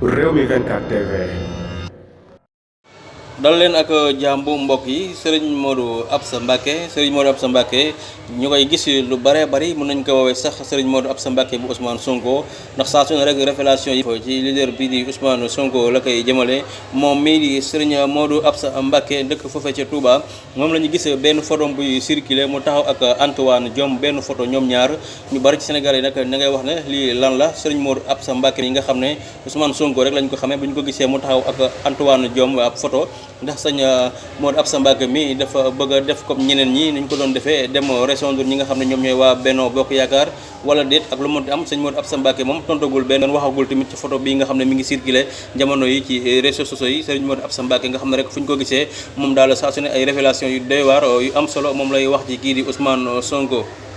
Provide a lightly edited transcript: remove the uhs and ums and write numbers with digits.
Rewmi 24 TV. dal leen ak jàmbu mbokk yi Serigne Modou Absa Mbacké ñu koy gis lu bare bari mën nañ ko woowee sax Serigne Modou Absa Mbacké bu Ousmane Sonko ndax saa su ne rek révélation yi ci leader bi di Ousmane Sonko la koy jëmale moom mii di Serigne Modou Absa Mbacké dëkk foofee ca Touba moom la ñu gis benn photo buy circulé mu taxaw ak Antoine Diome benn photo ñoom ñaar ñu bari ci Sénégal yi nag na ngay wax ne lii lan la Serigne Modou Absa Mbacké yi nga xam ne Ousmane Sonko rek lañ ko xamee bu ñu ko gisee mu taxaw ak Antoine Diome ab photo ndax sëñ Modou Absa Mbacké mi dafa bëgg a def comme ñeneen ñi niñ ko doon defee dem rejoindre ñi nga xam ne ñoom ñooy waa Benno Bokk Yaakaar wala déet ak lu mënti am sëñ Modou Absa Mbacké moom tontagul benn waxagul tamit ci photo bii nga xam ne mi ngi circulé jamono yi ci réseaux sociaux yi sëñ Modou Absa Mbacké nga xam ne rek fu ñu ko gisee moom daal saa su ne ay révélation yu doy waar yu am solo moom lay wax ci kii di Ousmane Sonko.